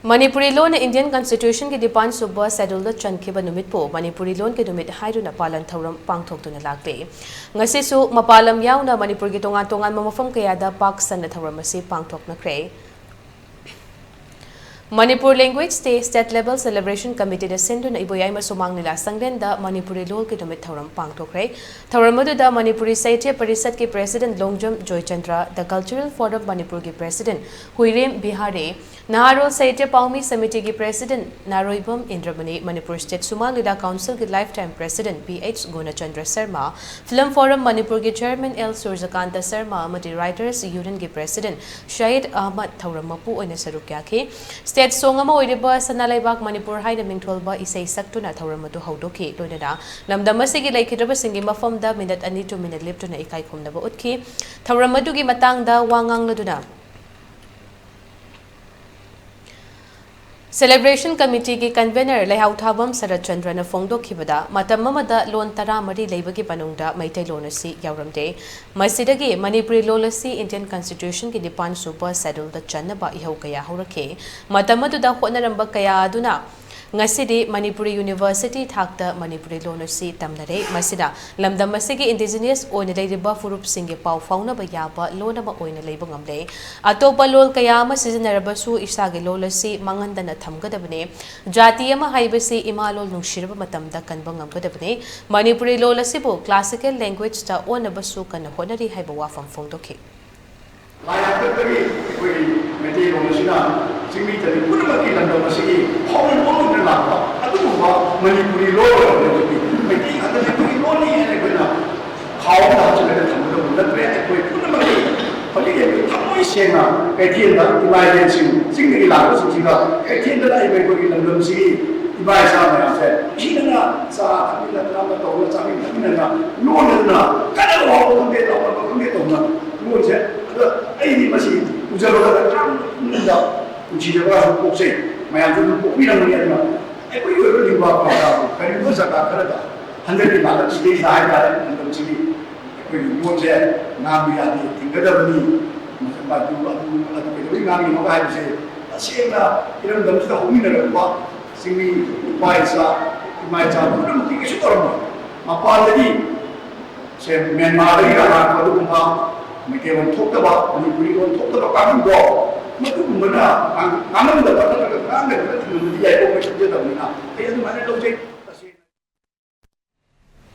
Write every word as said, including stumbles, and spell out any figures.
ꯃꯅꯤꯄꯨꯔꯤ ꯂꯣꯟꯅ Indian Constitutionꯒꯤ ꯅꯤꯄꯥꯟ ꯁꯨꯕ Scheduleꯗ ꯆꯟꯈꯤꯕ ꯅꯨꯃꯤꯠꯄꯨ ꯃꯅꯤꯄꯨꯔꯤ ꯂꯣꯟꯒꯤ ꯅꯨꯃꯤꯠ ꯍꯥꯏꯗꯨꯅ ꯄꯥꯂꯟ ꯊꯧꯔꯝ ꯄꯥꯡꯊꯣꯛꯇꯨꯅ ꯂꯥꯛꯂꯤ꯫ ꯉꯁꯤꯁꯨ ꯃꯄꯥꯟ ꯂꯝ ꯌꯥꯎꯅ ꯃꯅꯤꯄꯨꯔꯒꯤ ꯇꯣꯉꯥꯟ ꯇꯣꯉꯥꯟꯕ ꯃꯐꯝ ꯀꯌꯥꯗ ꯄꯥꯛ ꯁꯟꯅ ꯊꯧꯔꯝ ꯑꯁꯤ ꯄꯥꯡꯊꯣꯛꯅꯈ꯭ꯔꯦ꯫ Manipur Language Day State Level Celebration Committeeꯅ ꯁꯤꯟꯗꯨꯅ ꯏꯕꯣꯌꯥꯏꯃ ꯁꯨꯃꯥꯡ ꯂꯤꯂꯥ ꯁꯪꯂꯦꯟꯗ ꯃꯅꯤꯄꯨꯔꯤ ꯂꯣꯜꯒꯤ ꯅꯨꯃꯤꯠ ꯊꯧꯔꯝ ꯄꯥꯡꯊꯣꯛꯈ꯭ꯔꯦ꯫ ꯊꯧꯔꯝ ꯑꯗꯨꯗ ꯃꯅꯤꯄꯨꯔꯤ ꯁꯥꯍꯤꯇ꯭ꯌ ꯄꯔꯤꯁꯠꯀꯤ President Longjam Joychandra, The Cultural Forum ꯃꯅꯤꯄꯨꯔꯒꯤ President ꯍꯨꯏꯔꯦꯝ ꯕꯤꯍꯥꯔꯤ, ꯅꯍꯥꯔꯣꯜ ꯁꯥꯍꯤꯇ꯭ꯌ ꯄꯥꯎꯃꯤ ꯁꯃꯤꯇꯤꯒꯤ President ꯅꯥꯔꯣꯏꯕꯝ ꯏꯟꯗ꯭ꯔꯃꯅꯤ, ꯃꯅꯤꯄꯨꯔ State ꯁꯨꯃꯥꯡ ꯂꯤꯂꯥ Councilꯒꯤ Lifetime President P H Gunachandra Sharma, Film Forum ꯃꯅꯤꯄꯨꯔꯒꯤ Chairman ꯑꯦꯜ ꯁꯨꯔꯖꯀꯥꯟꯇ ꯁꯔꯃ ꯑꯃꯗꯤ Writers Unionꯒꯤ President ꯁꯌꯤꯗ ꯑꯍꯃꯗ ꯊꯧꯔꯝ ꯃꯄꯨ ꯑꯣꯏꯅ ꯁꯔꯨꯛ ꯌꯥꯈꯤ꯫ State song ꯑꯃ ꯑꯣꯏꯔꯤꯕ ꯁꯅꯥ ꯂꯩꯕꯥꯛ ꯃꯅꯤꯄꯨꯔ ꯍꯥꯏꯅ ꯃꯤꯡꯊꯣꯜꯕ ꯏꯁꯩ ꯁꯛꯇꯨꯅ ꯊꯧꯔꯝ ꯑꯗꯨ ꯍꯧꯗꯣꯛꯈꯤ꯫ ꯂꯣꯏꯅꯅ ꯂꯝꯗꯝ ꯑꯁꯤꯒꯤ ꯂꯩꯈꯤꯗ꯭ꯔꯕꯁꯤꯡꯒꯤ ꯃꯐꯝꯗ ꯃꯤꯅꯠ ꯑꯅꯤ ꯇꯨꯃꯤꯟꯅ ꯂꯦꯞꯇꯨꯅ ꯏꯀꯥꯏ ꯈꯨꯝꯅꯕ ꯎꯠꯈꯤ꯫ ꯊꯧꯔꯝ ꯑꯗꯨꯒꯤ ꯃꯇꯥꯡꯗ ꯋꯥ ꯉꯥꯡꯂꯗꯨꯅ Celebration Committeeꯒꯤ Convener ꯂꯩꯍꯥꯎꯊꯥꯕꯝ ꯁꯔꯠꯆꯟꯗ꯭ꯔꯅ ꯐꯣꯡꯗꯣꯛꯈꯤꯕꯗ, ꯃꯇꯝ ꯑꯃꯗ ꯂꯣꯟ ꯇꯔꯥꯃꯔꯤ ꯂꯩꯕꯒꯤ ꯃꯅꯨꯡꯗ ꯃꯩꯇꯩꯂꯣꯟ ꯑꯁꯤ ꯌꯥꯎꯔꯝꯗꯦ꯫ ꯃꯁꯤꯗꯒꯤ ꯃꯅꯤꯄꯨꯔꯤ ꯂꯣꯜ ꯑꯁꯤ Indian Constitutionꯒꯤ ꯅꯤꯄꯥꯟ ꯁꯨꯕ Scheduleꯗ ꯆꯟꯅꯕ ꯏꯍꯧ ꯀꯌꯥ ꯍꯧꯔꯛꯈꯤ꯫ ꯃꯇꯝ ꯑꯗꯨꯗ ꯍꯣꯠꯅꯔꯝꯕ ꯀꯌꯥ ꯑꯗꯨꯅ ꯉꯁꯤꯗꯤ ꯃꯅꯤꯄꯨꯔꯤ University ꯊꯥꯛꯇ ꯃꯅꯤꯄꯨꯔꯤ ꯂꯣꯟ ꯑꯁꯤ ꯇꯝꯅꯔꯦ꯫ ꯃꯁꯤꯅ ꯂꯝꯗꯝ ꯑꯁꯤꯒꯤ indigenous ꯑꯣꯏꯅ ꯂꯩꯔꯤꯕ ꯐꯨꯔꯨꯞꯁꯤꯡꯒꯤ ꯄꯥꯎ ꯐꯥꯎꯅꯕ ꯌꯥꯕ ꯂꯣꯟ ꯑꯃ ꯑꯣꯏꯅ ꯂꯩꯕ ꯉꯝꯂꯦ꯫ ꯑꯇꯣꯞꯄ ꯂꯣꯜ ꯀꯌꯥ ꯑꯃ ꯁꯤꯖꯤꯟꯅꯔꯕꯁꯨ ꯏꯁꯥꯒꯤ ꯂꯣꯜ ꯑꯁꯤ ꯃꯥꯡꯍꯟꯗꯅ ꯊꯝꯒꯗꯕꯅꯤ꯫ ꯖꯥꯇꯤ ꯑꯃ ꯍꯥꯏꯕꯁꯤ ꯏꯃꯥ ꯂꯣꯜ ꯅꯨꯡꯁꯤꯔꯕ ꯃꯇꯝꯗ ꯀꯟꯕ ꯉꯝꯒꯗꯕꯅꯤ꯫ ꯃꯅꯤꯄꯨꯔꯤ ꯂꯣꯜ ꯑꯁꯤꯕꯨ classical languageetꯇ ꯑꯣꯟꯅꯕꯁꯨ ꯀꯟꯅ ꯍꯣꯠꯅꯔꯤ ꯍꯥꯏꯕ ꯋꯥꯐꯝ ꯐꯣꯡꯗꯣꯛꯈꯤ꯫ ꯂꯥꯏ ꯍꯥꯛꯇꯛꯇꯒꯤ ꯑꯩꯈꯣꯏꯒꯤ ꯃꯩꯇꯩꯂꯣꯟ ꯑꯁꯤꯅ ꯆꯤꯡꯃꯤ ꯇꯝꯃꯤ ꯄꯨꯝꯅꯃꯛꯀꯤ ꯂꯝꯗꯝ ꯑꯁꯤꯒꯤ ꯐꯥꯎꯔꯜ ꯂꯣꯟ ꯑꯣꯏꯅ ꯂꯥꯛꯄ ꯑꯗꯨꯒꯨꯝꯕ ꯃꯅꯤꯄꯨꯔꯤ ꯂꯣꯟ ꯑꯣꯏꯔꯕꯗꯤ ꯑꯩꯈꯣꯏꯒꯤ ꯃꯩꯇꯩ ꯉꯥꯛꯇꯅꯤ, ꯑꯩꯈꯣꯏꯒꯤ ꯂꯣꯟꯅꯤ ꯍꯥꯏꯅ ꯑꯩꯈꯣꯏꯅ ꯈꯥꯎꯗ ꯍꯥꯞꯆꯤꯜꯂꯒ ꯊꯝꯒꯗꯕ ꯅꯠꯇ꯭ꯔꯦ꯫ ꯑꯩꯈꯣꯏ ꯄꯨꯝꯅꯃꯛꯀꯤ ꯍꯧꯖꯤꯛ ꯑꯩꯈꯣꯏ ꯊꯃꯣꯏ ꯁꯦꯡꯅ ꯀꯩꯊꯦꯜꯗ ꯏꯃꯥ ꯏꯕꯦꯟꯁꯤꯡ ꯆꯤꯡꯗꯒꯤ ꯂꯥꯛꯄꯁꯤꯡꯁꯤꯒ ꯀꯩꯊꯦꯜꯗ ꯂꯥꯛꯏꯕ ꯑꯩꯈꯣꯏꯒꯤ ꯂꯝꯗꯝꯁꯤꯒꯤ ꯏꯃꯥ ꯏꯆꯥ ꯃꯌꯥꯝꯁꯦ ꯅꯨꯡꯁꯤꯅꯅ ꯆꯥ ꯊꯛꯃꯤꯟꯅꯗꯅ ꯑꯃ ꯇꯧꯗꯅ ꯆꯥꯃꯤꯟ ꯊꯛꯃꯤꯟꯅꯗꯅ ꯂꯣꯟꯅꯗꯅ ꯀꯟꯅ ꯋꯥꯍꯧꯕ ꯈꯪꯗꯦ, ꯂꯥꯎꯅꯕ ꯈꯪꯗꯦ ꯇꯧꯗꯅ ꯂꯣꯟꯁꯦ ꯑꯗꯣ ꯑꯩꯗꯤ ꯃꯁꯤ ꯎꯖꯕꯗ ꯌꯥꯝꯅ ꯄꯨꯛꯅꯤꯡꯗ ꯅꯨꯡꯁꯤꯖꯕ ꯄꯣꯛꯆꯩ꯫ ꯃꯌꯥꯝꯁꯨ ꯑꯗꯨꯝ ꯄꯣꯛꯄꯤꯔꯝꯒꯅꯤ꯫ ꯑꯗꯨꯅ ꯑꯩꯈꯣꯏꯒꯤ ꯑꯣꯏꯕ ꯂꯤꯡꯕ ꯄꯥꯎꯇꯥꯛ ꯀꯔꯤꯒꯨꯝꯕ ꯖꯒꯥ ꯈꯔꯗ ꯍꯟꯗꯛꯀꯤ ꯂꯥꯛꯂꯤꯕ ꯁꯤꯗꯩꯁꯤꯗ ꯍꯥꯏꯇꯥꯔꯦ, ꯂꯝꯗꯝꯁꯤꯒꯤ ꯑꯩꯈꯣꯏꯒꯤ ꯂꯣꯟꯁꯦ ꯉꯥꯡꯕ ꯌꯥꯗꯦ, ꯊꯤꯡꯒꯗꯕꯅꯤ, ꯑꯗꯨ ꯑꯗꯨ ꯑꯗꯨ ꯀꯩꯗꯧꯕꯩ ꯉꯥꯡꯉꯤꯅꯣ ꯍꯥꯏꯕꯁꯦ ꯑꯁꯦꯡꯅ ꯏꯔꯝꯗꯝꯁꯤꯗ ꯍꯧꯃꯤꯟꯅꯔꯛꯄ ꯆꯤꯡꯃꯤ ꯏꯄꯥ ꯏꯆꯥ, ꯏꯃꯥ ꯏꯆꯥ ꯄꯨꯝꯅꯃꯛꯇꯤ ꯀꯩꯁꯨ ꯇꯧꯔꯝꯃꯣꯏ꯫ ꯃꯄꯥꯟꯗꯒꯤ, ꯁꯦ, ꯃ꯭ꯌꯥꯟꯃꯥꯔꯗꯒꯤ ꯂꯥꯛꯄ ꯑꯗꯨꯒꯨꯝꯕ ꯃꯩꯇꯩꯂꯣꯟ ꯊꯣꯛꯇꯕ, ꯃꯅꯤꯄꯨꯔꯤ ꯂꯣꯟ ꯊꯣꯛꯇꯕ ꯀꯥꯡꯕꯨꯗꯣ, ꯃꯗꯨꯒꯨꯝꯕꯅ ꯉꯥꯡ-, ꯉꯥꯡꯂꯝꯗꯕ ꯅꯠꯇ꯭ꯔꯒ ꯉꯥꯡꯗꯕꯅ ꯊꯤꯡꯉꯝꯕꯗꯤ ꯌꯥꯏꯀꯣ, ꯑꯩꯈꯣꯏ ꯈꯪꯖꯗꯕꯅꯤꯅ꯫ ꯑꯩ ꯑꯗꯨꯃꯥꯏꯅ ꯂꯧꯖꯩ꯫